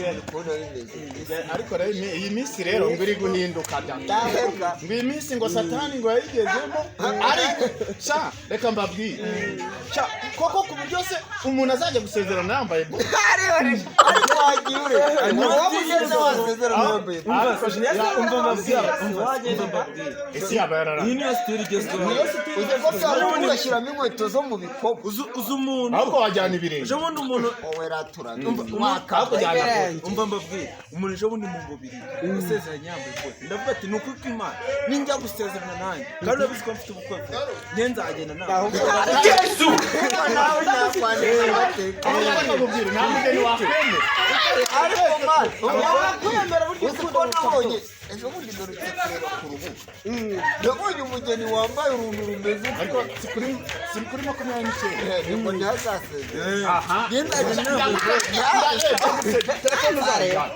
Kubona bimeze. Ariko rero iyi minsi rero ngo iri guhinduka da. Ndaheka. Ngo iyi minsi ngo Satani ngo yayigezemo, ariko sha reka mbabwire sha, koko ku buryo se umuntu azajya gusezerana yambaye bote? Ariko wagiye ureba waba ugeze wasezerana wambaye. Umva mbabwire, umva mbabwire. Ese yaba Iyi yararangiye? niyo style igezweho. Uzi ko byarutuma ugashyiramo inkweto zo mu bikobo. Uzi umuntu Ahubwo wajyana ibirenge. Ejo bundi umuntu Wowe ratura. Ahubwo ujyana bote. Umva mbabwire, umuntu ejo bundi mu mubiri usezeranye yambaye ikote, ndavuga ati ni ukuri kw'Imana, ninjya gusezerana nanjye kandi urabizi ko mfite ubukwe vuba, njye nzagenda nawe. Yesu! Nawe nakwandika amateka. Ahubwo reka nkubwire, nta mugeni wakwemera. Ariko man, Wakwemera burya. Uzi ko nabonye ejo bundi mperutse kureba ku rubuga, nabonye umugeni wambaye uruntu rumeze Ariko si kuri 29. Ngo ntihazasezere. Aha. Ngenda. Telefone uzayijyane.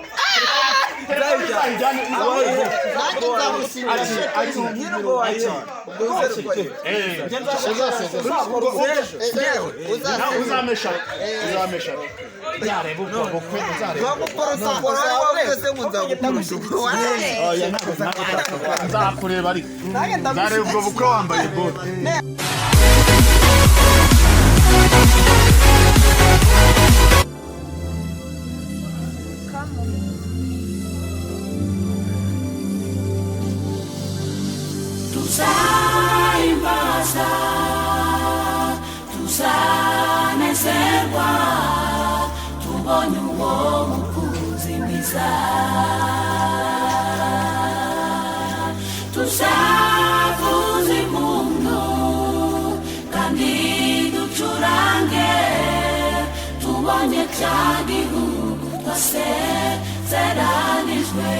Telefone uzayijyane. Nanjye nzamusinyira sheke y'ibihumbi Nyine ubwo wayibona, ubwo wizere ko wayibona. Uzasezerana. Yewe, uzasezera. Uzamesha, uzamesha, uzareba ubwo bukwe, uzareba. Nzagukora wavuze ngo nzagukora. Oya, nzakureba, ariko nzareba ubwo bukwe wambaye bote. Tuzahimbaza, tuzanezerwa tubonye uwo mukunzi mwiza, tuzavuza impundu kandi ducurange tubonye cya gihugu twasezeranijwe.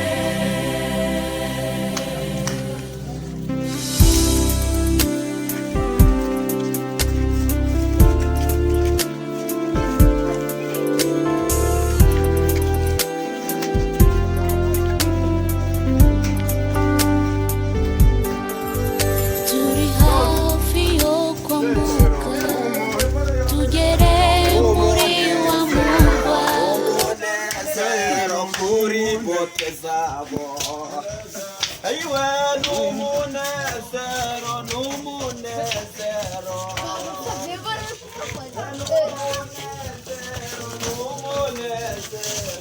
Turi hafi yo kwambuka tugere muri wa murwa. Umunezero kuri bote zabo, ayiwe, n'umunezero, n'umunezero, n'umunezero.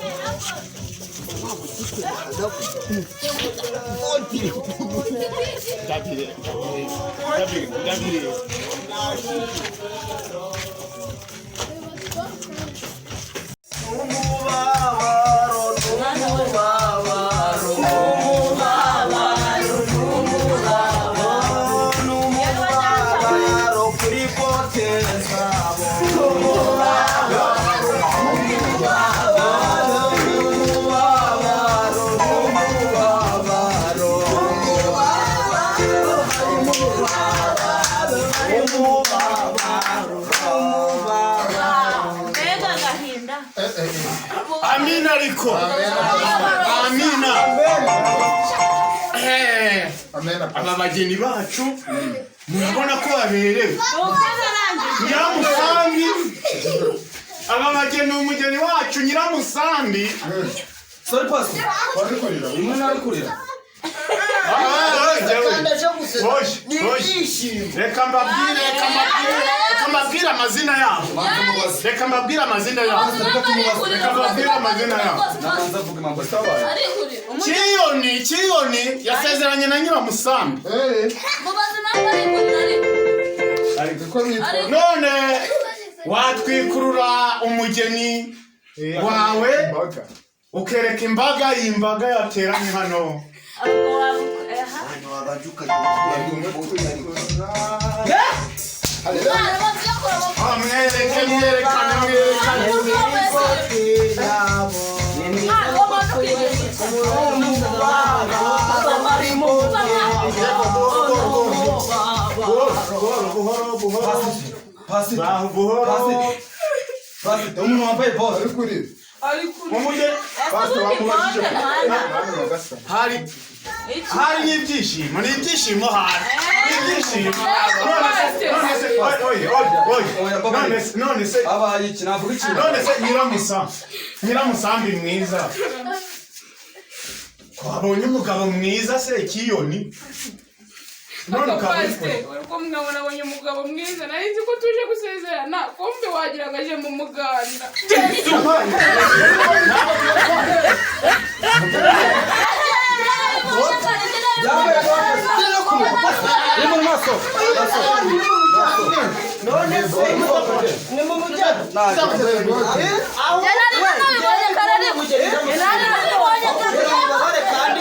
Ndabire, ndabire, ndabire. N'umubabaro, n'umubabaro, n'umubabaro, n'umubabaro, n'umubabaro kuri bote zabo. N'umubabaro, n'umubabaro, n'umubabaro, n'umubabaro, n'umubabaro, n'umubabaro. Mbega agahinda! Amina, ariko amina. Aba bageni bacu murabona ko baberewe. Nyiramusambi, aba bageni, umugeni wacu Nyiramusambi. Sorry, Pastor. Umwe ari kurira. Ah, ah, jyewe. Kandi aje gusezera Oye, ni oye. ibyishimo. Reka mbabwire, reka mbabwire, reka mbabwire amazina yabo, reka mbabwire amazina yabo, reka mbabwire amazina yabo. Kiyoni, Kiyoni yasezeranye na Nyiramusambi. None watwikurura umugeni wawe ukereka imbaga, iyi mbaga yateranye hano. Ah, mwereke, mwerekane, mwerekane. Yego, buhoro, buhoro, buhoro, buhoro, buhoro. Pastor. Baho, buhoro. Pastor, umuntu wambaye bote. Umugeni hari hari n'ibyishimo, ni ibyishimo, hari n'ibyishimo. Ishimwe. None se, oye, oye, oye, none se Abaye iki? Navuga iki? None se Nyiramusambi mwiza, twabonye umugabo mwiza se kiyoni, none ukaba uri kure. Pasiteri, uri ko mwabona abonye umugabo mwiza, nari nzi ko tuje gusezerana, kumbe wagira ngo aje mu muganda. Yambaye bote iri mu maso. None se ni mu mujyana? Ububabare kandi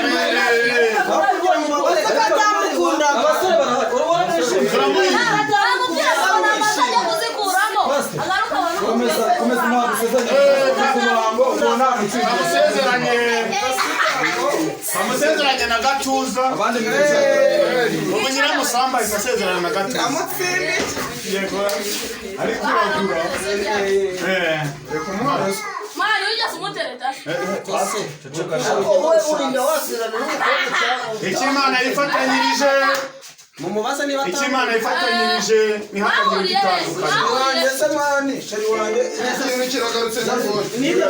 bakubonye ububabare kandi atamukunda. Abasore barahari, urabona nishimye. Komeza, komeza umuhango usezeranye ku muhango ubona utsinze. Bamusezeranye na Gatuza. Abandi mwiza. Ubu Nyiramusamba ahise asezerana na Gatuza. Yego, ariko uragura. Reka umwana. Ariko wowe urinda wasezerana n'umukobwa cyangwa Icyo Imana yifatanyirije, Mumubaze niba icyo Imana yifatanyirije ntihakagire igitandukanye. Wanjye se mani, chéri wanjye. Ikintu kiragarutse rwose. Niba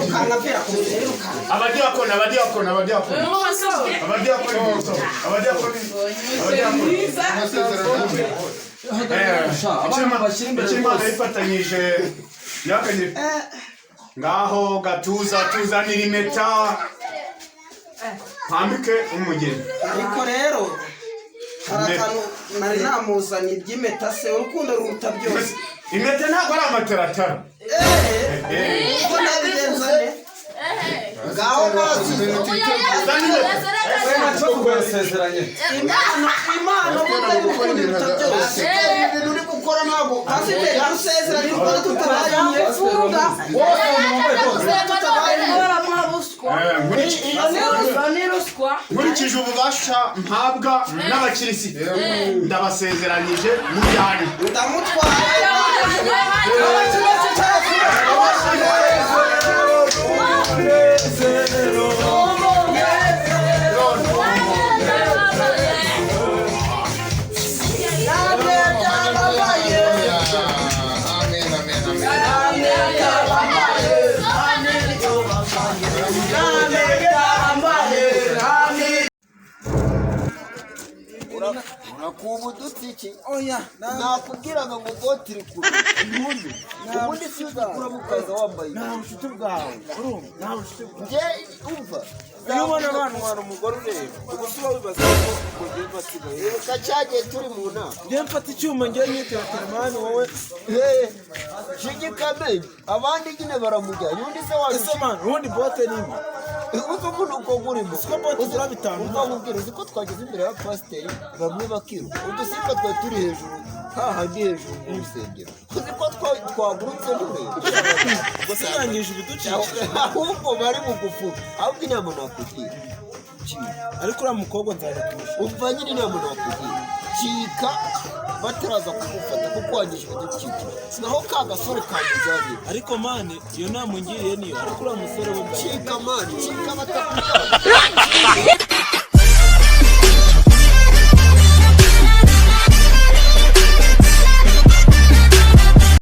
ukangapfira kumuziruka. Abadiyakoni, abadiyakoni, abadiyakoni, abadiyakoni, abadiyakoni, abadiyakoni. Amasezerano. Abana bashyira imbere Icyo Imana rwose. yifatanyije ntihakagire. Ngaho Gatuza, tuzanira impeta mpambike umugeni. Ariko rero hari akantu nari namuzanye iby'impeta se, urukundo ruruta byose. Impeta ntabwo ari amataratara. Eee, uko nabigenza ne? Ngaho nasize. Basezeranye. Impano, impano, burya urukundo ruruta byose. Ibintu uri gukora ntabwo Pasiteri, dusezeranye urukundo tutabaye funga. Bose wambaye bote. Nkurikije ububasha mpabwa n'abakirisitu, ndabasezeranyije, mujyane. Ndamutwaye. Amen, amen, amen. Urakuba udutsiki. Oya. Nakubwiraga ngo bote iri kure ntunywe, ubundi si uzikuramo ukaza wambaye. Nta bucuti bwawe, urumva, nta bucuti bwawe. Njye umva. Iyo ubona bantwara umugore ureba, ubwo se uba wibaza ko ugiye basigaye. Reka, cyagiye turi mu nama. Njye mfata icyuma, njye nyitira telemani wowe. Shigika amenyo, abandi nyine baramujyanye, undi se wacu. Ese man, ubundi bote ni imwe? Uzi umuntu uko urimo. Siko bote igura 5? Umva nkubwire, uzi ko twageze imbere ya pasiteri bamwe bakiruka, udusimba twari turi hejuru hahandi hejuru mu rusengero, uzi ko twagurutse nturebe? Ubwo se yangije ibidukikije. Ahubwo bari bugufu. Ahubwo inama nakugira, cika. Ariko uriya mukobwa nzajya kumusha. Umva nyine, inama nakugira, cika bataraza kugufata kuko wangije ibidukikije, naho ka gasore kamujyanye. Ariko man, iyo nama ungiriye niyo, ariko uriya musore we Cika man, cika batakujyana.